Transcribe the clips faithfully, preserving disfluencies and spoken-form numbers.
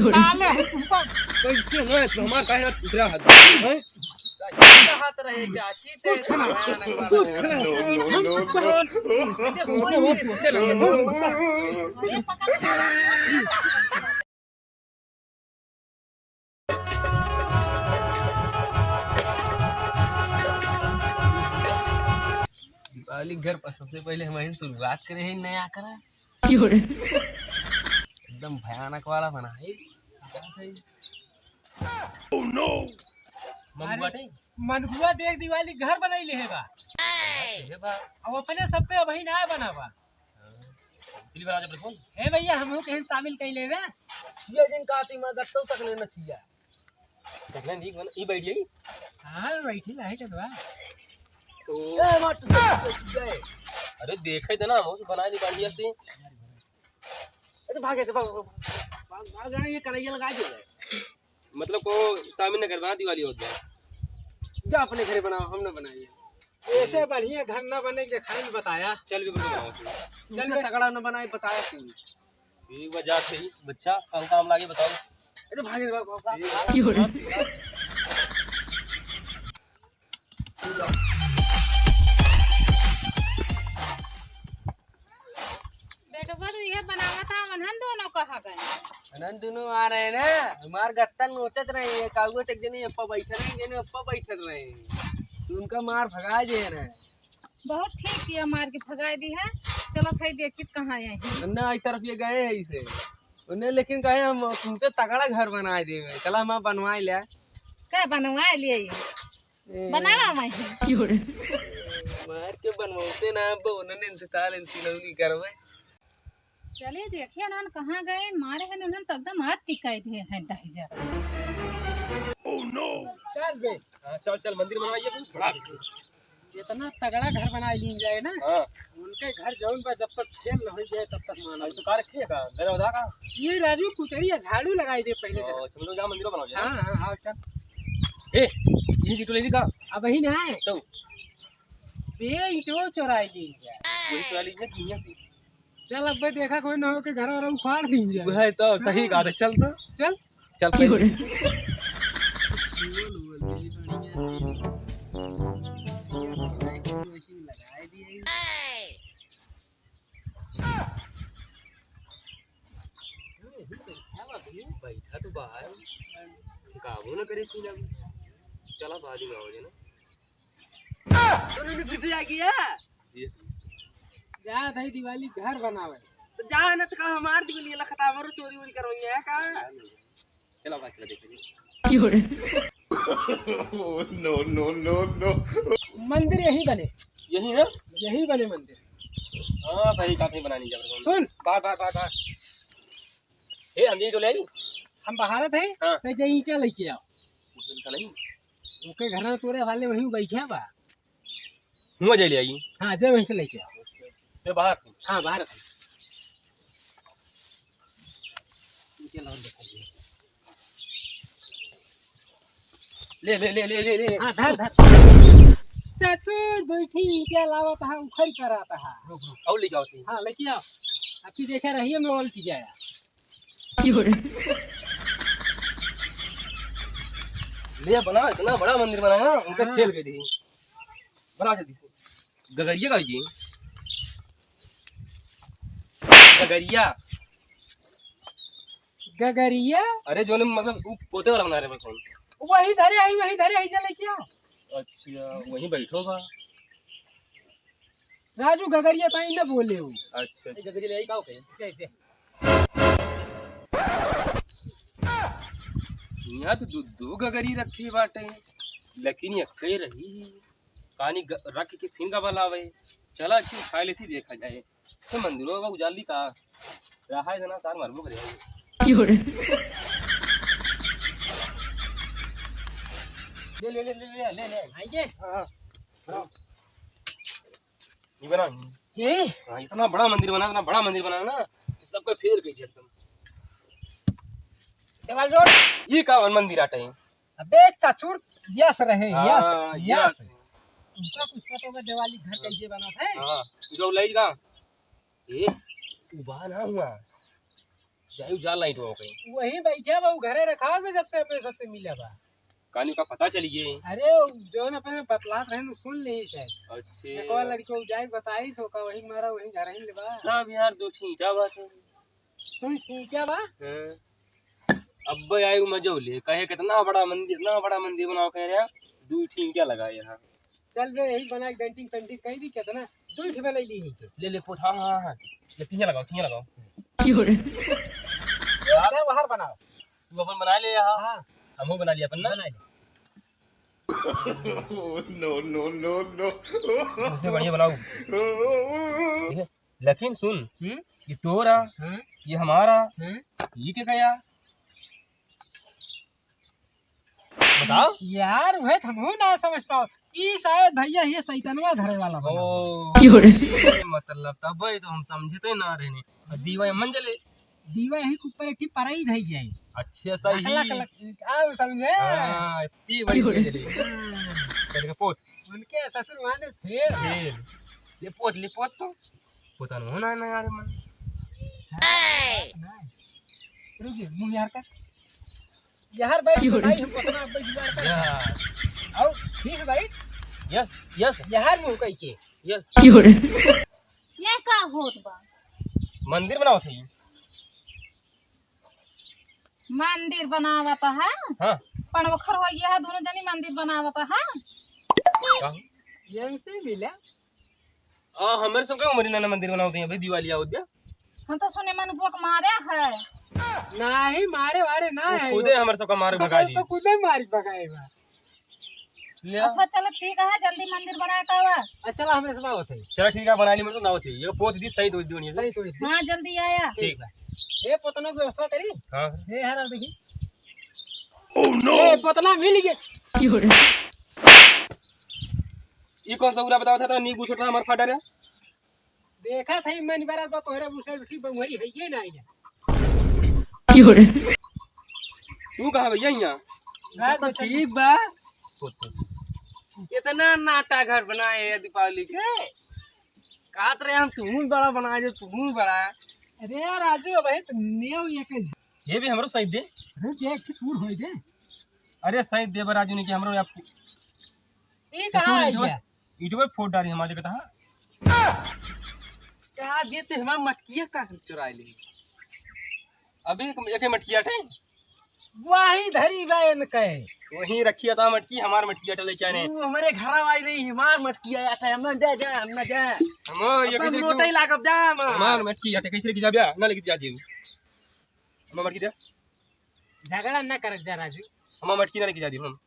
साले है तुमको। कैसे ना, तो हमार काहे ना टुकड़ा हाथ, हैं? सही हाथ रहे क्या? अच्छी कुछ ना। भयानक वाला। कुछ ना। No, no, no, no। अरे, कोई नहीं। ये पकड़। दीपावली घर पर सबसे पहले हम यहीं शुरुआत करे हैं नया करा। क्यों रे? एकदम भयानक वाला बना है। Oh no! मगुआ अरे, नहीं? मगुआ देख दिवाली घर बनाई ले है बा। ये बा। अब अपने सबके अबही ना बना बा। हाँ। चलिए बना जब फोन। ए भैया, हमहू के शामिल कई लेवे। ये जिन काती में गट्टो तक लेना चाहिए। देखले नीक बना, ई बैठ गई। हाँ, बैठी नहीं तो बा। तो ए, मत, मत, मत, अरे देखे थे ना, हम बना दी बढ़िया से। अरे भागे थे, भाग, भाग, भाग, भाग, ये कलैया लगा दे। मतलब को शामिल न करवा, दिवाली हो जाए। जा अपने घरे बनाओ, हम ना बनाइए। ऐसे बढ़िया घर ना बने के खाई में बताया। चल भी बनाओ। चल तुमसे बे। तगड़ा ना बनाए, बताया तू। ठीक बा, जा सही, बच्चा, कल काम लागे बताओ। अरे भागे, भाग, भाग, भाग। ठीक बा। क्यों रे? बेटवा तो इहे बनावत हा, अनहन दोनों कहाँ गए? अनहन दोनों आ रहे ना, हमार गत्ता नोचत रहे, ये काउआ तक जने अप्पा बैठे रहे, जने अप्पा बैठे रहे। तो उनका मार भगा जे रहे। बहुत ठीक किया, मार के भगा दी है। चलो भाई, देखित कहाँ है। ना, इस तरफ ये गए हैं इसे। उन्हें लेकिन कहे, "हम तुमसे तगड़ा घर बनाए देवे।" चला, हम बनवाए ले। का बनवाए लिए ये? ए। बनावा मैं। मार के बनवाते ना, अब उन्होंने इंतकाल, इंतकाल की करवे। चलिए देखिए ना, कहाँ गए, मारे हैं उन्होंने तो एकदम हाथ टिकाई दिए हैं दहिजर। Oh no! चल बे। हाँ, चल, चल, मंदिर बनवाइए, बड़ा। इतना तगड़ा घर बना ली जाए ना, हाँ। उनके घर जौन बा जब तक फेल न हो जाए तब तक माना। तो का रखिए का? घर उदा का? ये राजू कुचरी है, झाड़ू लगाई दे पहले ओ, जरा। चलो जा मंदिर बनाओ जा। हाँ, हाँ, हाँ, चल। ए, ये सीटो ले ली का? अब ही ना है। तो? बे, ईंटो चोराई ली जाए। वही चोरा लीजिए, किनिया से। चल, अबे देखा कोई ना हो के घर और उखाड़ दी जाए। वह तो सही कहा था, चल तो। चल। चल, क्यों रे? बैठा तो बाहर, ठिकाबो ना करे, पीना भी। चला, बाद में आओ, है ना? तो नहीं, फिर से आ गया। जा भाई, दिवाली घर बनावे। तो जा ना, तो का हमार दिवाली लखता, हमरो चोरी वोरी करवाइए का? चला, बात कर, देख लीजिए। क्यों रे? Oh, no, no, no, no। मंदिर यही बने। यही ना? यही बने मंदिर। हाँ, सही कहा, नहीं बनानी जबरदस्त। सुन। Bye, bye, bye, bye. ए, हम यही तो ले आई। हम बाहर थे, हाँ। तो जे ईंटा लेके आओ। उसे तो नहीं। ओके घर में तोरे वाले वहीं बैठे बा। हुआ जाए ले आई। हाँ, जब वहीं से लेके आओ। ते बाहर। हाँ, बाहर। इनके लाओ दिखाइए। ले, ले, ले। हाँ, धर, धर। चाचू, बैठी, इनके अलावा तो हाँ, उखड़ कर आता है। रुक, रुक, और लेके आओ तुम। हाँ, लेके आओ। आपकी देखा रही है, मैं और की जाया। ले बना, इतना बड़ा मंदिर बनाया, उनका हाँ। खेल गए थे। बना जल्दी से। गगरिया का जी? गगरिया। गगरिया? अरे जो ने मतलब उ पोते वाला बना रहे बस हम। वही धरे आई, वही धरे आई, चले क्या? अच्छा, वहीं बैठो बा। राजू गगरिया ताई न बोले हो। अच्छा। ए, गगरिया ले आई का हो गए? ऐसे, ऐसे। यहाँ तो दो, दो गगरी रखी बाटे, लेकिन ये कई रही। पानी ग-, रख के फिर गबल आवे। चला, अच्छी उठा लेती, देखा जाए। तो मंदिरों में उजाली का रहा है जना, तार मरबो करे। क्यों रे? ले, ले, ले, ले, ले, ले, ले। आइए। हाँ, हाँ। हाँ। ये बना। ये? हाँ, इतना बड़ा मंदिर बना, इतना बड़ा मंदिर बना ना, कि सबको फेर गई एकदम। देवाल जोड़। ये का मंदिर आटे है? अबे चचुर, यस रहे, हाँ, यस, यस। यस। उनका कुछ पता होगा दिवाली घर कैसे बना था? हाँ, जो लाई का? ए, उबा ना हुआ। जाई जा लाइट वो कहीं। वही बैठे बा, उ घरे रखा बा, जब से अपने सबसे मिला बा। कानी का पता चली गए। अरे, उ जौन अपने बतलात रहे, उ सुन ली शायद। अच्छे। एक और लड़की उ जाए बताई सो का, वही मारा, वही घर ही लेबा। ना, अभी यार दो छींचा बात है। तू ठीक है बा? हाँ। अब आए मजो ले, कहे कितना बड़ा मंदिर, इतना बड़ा मंदिर बनाओ, कह रहे हैं, दो छींचा लगाए यहाँ। चल बे, यही बना के डेंटिंग पेंटिंग कह दी, कितना दो ठे बनाई ली है। ले, ले, पोत, हाँ, हाँ, हाँ। ले, तीन लगाओ, तीन लगाओ। क्यों रे? यार, बाहर बनाओ। तू अपन बना ले यहाँ। हाँ। हमहू बना लिया अपन ना। बना ले। No, no, no, no। उससे बढ़िया बनाओ। ठीक है? लेकिन सुन, हम्म? ये तोरा, हम्म? ये हमारा, हम्म? ये क्या गया? बताओ। यार, वह तो हमहू ना समझ पाओ। ई शायद भैया ये सैतनवा धरे वाला बना। ओ, क्यों रे? मतलब तब तो हम समझते ना रहने। और दीवा मंजले। दीवा यही के ऊपर एक ठे परई धई जाए। अच्छा, सही। लक, लक, लक, आओ समझे? हाँ, इतनी बड़ी क्यों रे? मंजले। चल के पोत। उनके ससुर वहाँ ने फेल। फेल। ले पोत, ले पोत तो। पोता न होना है ना यार मन। हाँ, ना। रुकिए, मुँह यार कर। यार भाई, क्यों रे? भाई, हम अपना, अपना जुगाड़ कर। यस। आओ, ठीक है भाई। Yes, yes. यार मुँह कही के। यस। क्यों रे? ये का होत बा? मंदिर बनावत है। मंदिर बनावत है? हाँ। पनवखर हो गया है, दोनों जनी मंदिर बनावत है। का? यही से मिला। आ, हमरे सबके उमरी ना, ना मंदिर बनावत है, अभी दिवाली आवत बा। हम तो सुने मनुआ के मारे है। नहीं, मारे वारे ना वो है। खुदे हमरे सबका मारे भगा दी। तो खुदे मारी भगाए बा। ले आ। अच्छा, चलो ठीक है, जल्दी मंदिर बनाए का बा। अच्छा, चलो, हमरे सब आवत है। चलो ठीक है, बना ली, मेरे से ना होती। ये पोत दी, सही तो दी, सही तो दी। हाँ, जल्दी आया। ठीक बा। ए, पोतना की व्यवस्था करी। हाँ। ए, यार, देखी। Oh no! ए, पोतना मिल गया। ये कौन सा उरा बतावत है, तो नी गुछोटा हमार फाटा रे? देखा था, मन बड़ा बा, तोहरे मुसर की बंगरी है, ये ना आइया। क्यों रे? तू कहाँ भैया यहाँ? घर सब तो में चल। ठीक बा। इतना नाटा घर बनाए है दीपावली के। कहत रहे हम तुहूँ बड़ा बना दे, तुहूँ बड़ा। अरे यार राजू, भाई तो नेव ये के। ये भी हमरो सही दे। अरे देख के पूर होई दे। अरे सही दे बा राजू ने कि हमरो आप ई ससुर कहाँ है ईटवे, क्या? ईटवे फोड़ डारी हमारे कहा। का दे ते हमार मटकिया का चुराए ले। अबे एक, एक मटकिया टे। वही धरी बा इनके। वहीं रखिया था मटकी, हमार मटकिया टे लेके आने। तू हमारे घर आई रही, हमार मटकिया आया था, हम ना दे, दे, हम ना दे। हमार ये अपन कैसे लोटे रखी? लागब जा, हमार। हमार मटकिया टे कैसे लेके जाबे? ना लेके जा दियो। हमार मटकी दे। झगड़ा ना करत जा राजू। हमार मटकी ना लेके जा दी हम।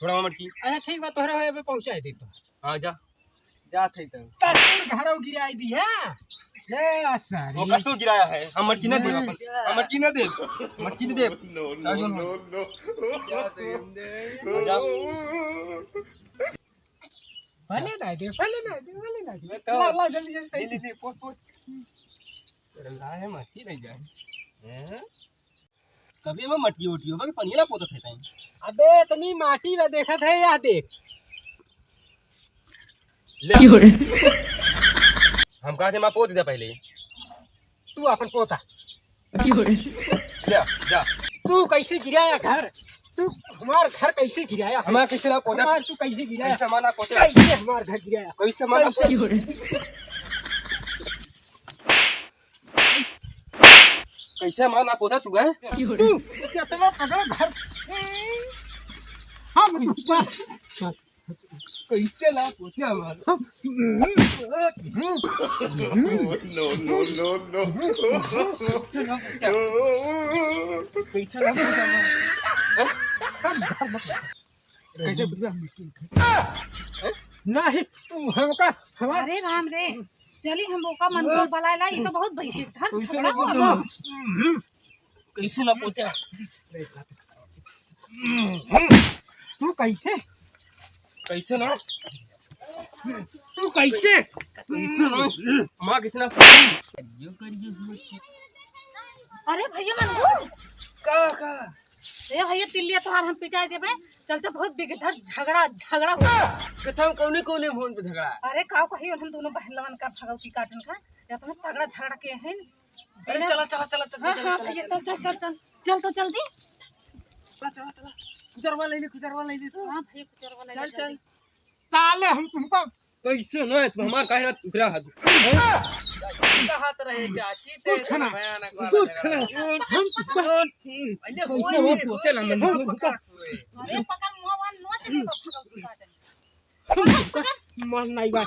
थोड़ा हमार मटकी। अच्छा ठीक बा, तोहरे होए पे पहुँचाए दे तो। हाँ जा। जात है तब। तब तू घरों गिराई दी है। ए सारी। वो कत्तो गिराया है। हम मटकी ना देब अपन। हम मटकी ना देब। मटकी ना देब। No, no, no, no। जा। भले ना दे, भले ना दे, भले ना दे। ला, ला, जल्दी, जल्दी, ले, ले, ले, पोत, पोत। तेरे लाए मटकी नहीं जाए। हैं? कभी मैं मटकी उठी होगा कि पनिया ना पोतत है टाइम। अबे इतनी माटी में देखत है, या देख। ले। क्यों रे? हम कहा थे माँ पोत दे पहले। तू अपन पोता। क्यों रे? ले, जा। तू कैसे गिराया घर? तू हमार घर कैसे गिराया? हमार कैसे ना पोता? हमार तू कैसे गिराया? कैसे हमार ना पोता? कैसे हमार घर गिराया? कैसे हमार ना कैसे? क्यों रे? कैसे हमार ना पोता तू है? क्यों रे? तू कितना तगड़ा घर। हम ऊपर। कैसे ना पोता हमार? No, no, no, no। कैसे ना पोता? कैसे ना पोता हमार? हैं? हम घर मत कैसे बुझबे हम मिट्टी उठे? नहीं, तू हमका, हमार अरे राम रे, चली हम ओका मन को बलाए ला, ये तो बहुत भयंकर था, कैसे झगड़ा ना हुआ। कैसे ना पोते? तू कैसे? कैसे ना? तू कैसे? कैसे ना? माँ कैसे ना? अरे भैया मनगू। का, का? ए भैया, तिल्लिया तोहार हम पिटाई देबे, चलते बहुत बिगधर झगड़ा, झगड़ा हो। कथम कौने, कौने भवन पे झगड़ा? अरे, काव कही, उन्हन दोनों बहनवन का भगवती काटन का, या तुम्हें तगड़ा झगड़ा के हैं। अरे चला, चला, चला, चल, हाँ, चल, हाँ, चल, भैया, चल। चल, चल, चल, चल। चल तो चल दी। चला, चला, चला। कुचरवा ले ले, कुचरवा ले ले तू। हाँ, भैया, कुचरवा ले ले, चल, चल। जल्दी। साले हम तुमको कैसे ना है, तू हमार काहे ना टुकड़ा हाथ। टुकड़ा हाथ रहे, चाची, कुछ तेरे ना, भयानक वाला कुछ झगड़ा। ना। हम पकड़, पकड़। अरे, कैसे होई हो, नहीं, पोते होई ला नहीं, मन हम को पकड़। अरे, पकड़, मुँह वाला नोच ले, पकड़, पकड़। मार नहीं बा।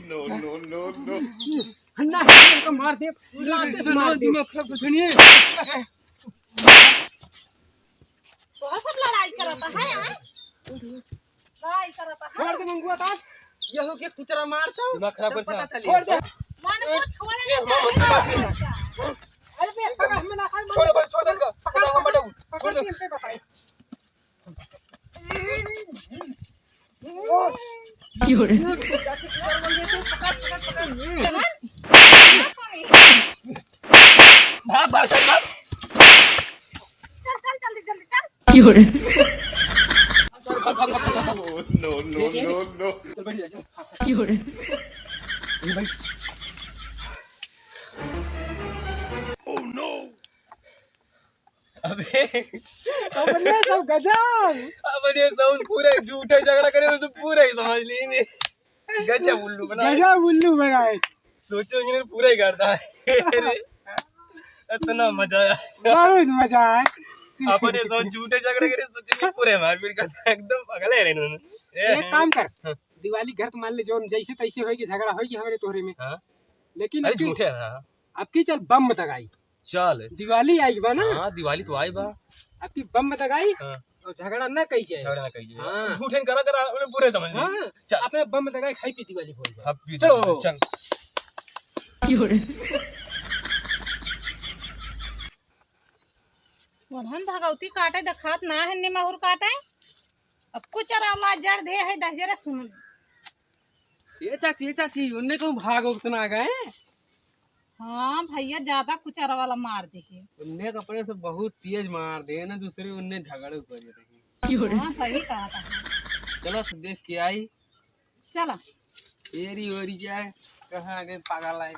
No, no, no, no। हन्ना, हमको मार दे। लाते से मार दे। दिमाग खराब कर देनी है। तोहर सब लड़ाई करता है, हाँ? लड़ाई करता है। छोड़ दे मंगुआ ता। ये हो के कुचरा मारता हूँ। दिमाग खराब जब करता पता है। चली। छोड़ दे। मन को छोड़े ए, ना मामा, चाहे। छोड़ दे। अरे बे, पकड़, हमें ना खाए, छोड़ दे, छोड़ दे इनका। पकड़, पकड़, पकड़, पकड़, छोड़ दे। इनसे बताए। भाग, भाग, चल, भाग। चल, चल, जल्दी, जल्दी, चल। No, no, no, no। चल, बैठ जा, चल। अबे। अपने सब गजब। अपने सब पूरे झूठे झगड़ा करे, वो तो पूरा ही समझ ली ने। गजब उल्लू बना है। गजब उल्लू बना है। सोचो, इन्हें पूरा ही करता है। इतना मजा आया। बहुत मजा आया। अपने सब झूठे झगड़ा करे, सोचो, ये पूरे मारपीट करता है, एकदम पागल है इन्होंने। ए, एक काम कर, हाँ। दिवाली घर तो मान ले, जौन जैसे तैसे होई कि झगड़ा होई कि हमरे तोहरे में। हाँ। लेकिन अरे अबकी, झूठे, हाँ। अबकी चल बम दगाई। चल। दिवाली आई बा ना? हाँ, दिवाली तो आई बा। अबकी बम दगाई हाँ। और झगड़ा ना कही जाए। झगड़ा ना कही जाए। हाँ। झूठे करा करा, अपने बुरे समझ ले। हाँ, चल। अपने बम दगाई, happy दिवाली बोल दे। Happy चलो। दिवाली, चल। ओन्हन भगवती काटे देखात ना है, निमाहुर काटे। अब कुछ अरौला जड़ दे है, दस जरा सुन। ए चाची, ए चाची, उन्ने कहूँ भाग उगत ना गए? हाँ भैया, ज्यादा कुचरा वाला मार दे है। उन्ने कपड़े से बहुत तेज मार दे ना, दूसरे उन्ने झगड़े करे रही। हाँ, सही कहा था। चलो, तो देख के आई। चला। एरी ओरी जाए, कहाँ गए पागल आए।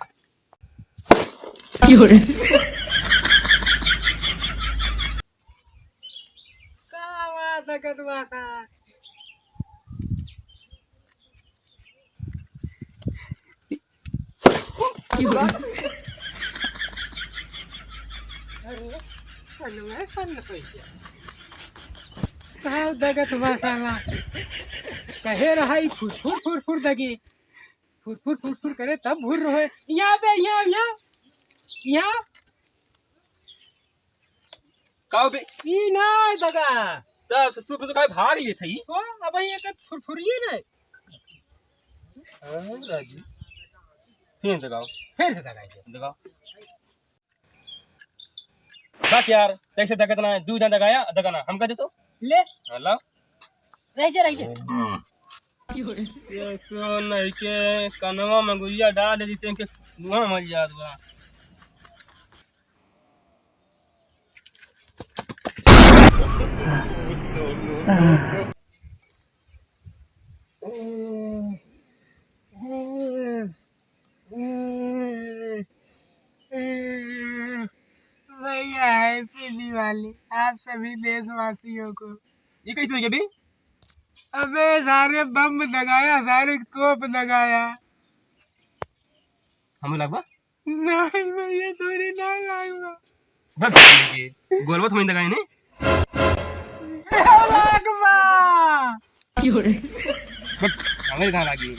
का बात है, कदवा सा? अरे, सनवे सन कैसे? का दगत बा साला? कहे रहा ई फुर, फुर, फुर, फुर दगे। फुर, फुर, फुर, फुर करे तब भुर रहे। यहाँ बे, यहाँ, यहाँ। यहाँ। का बे? ई ना दगा। तब ससुर पे तो काहे भाग लिए थे ई? ओ, अब ये के फुरफुरिए ना। हाँ, राजू। फिर दगाओ। फिर से दगाई दे। दगाओ। बात यार, कैसे दगत ना है? दू जन दगाया, दगा ना। हमका दे तो। ले। हाँ, लाओ। रह जा, रह जा। ये सो नहीं के कनवा में गुइया डाल दे, जिससे इनके मुँह मर जात बा। भैया, happy दिवाली आप सभी देशवासियों को। ये कैसे हो गया बे? अबे सारे बम दगाया, सारे तोप दगाया। हमें लगवा? नहीं भैया, तोरे ना लागबा। बक, गोलवा तो मैं दगाए ने। लागबा। बक, हमें कहाँ लागी?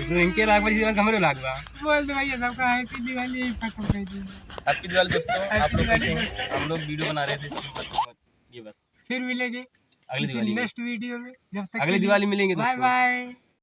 इसमें इनके लागबा, जिसमें हमें लागबा। बोल दो भैया, सबका happy दिवाली, यही खत्म कर दीजिए। Happy दिवाली दोस्तों, happy आप लोग दिवाली कैसे हैं? दोस्तों। हम लोग video बना रहे थे, इसलिए खत्म कर दिए बस। फिर मिलेंगे अगली किसी दिवाली में। Next video में। जब तक अगली के लिए दिवाली मिलेंगे bye दोस्तों। Bye।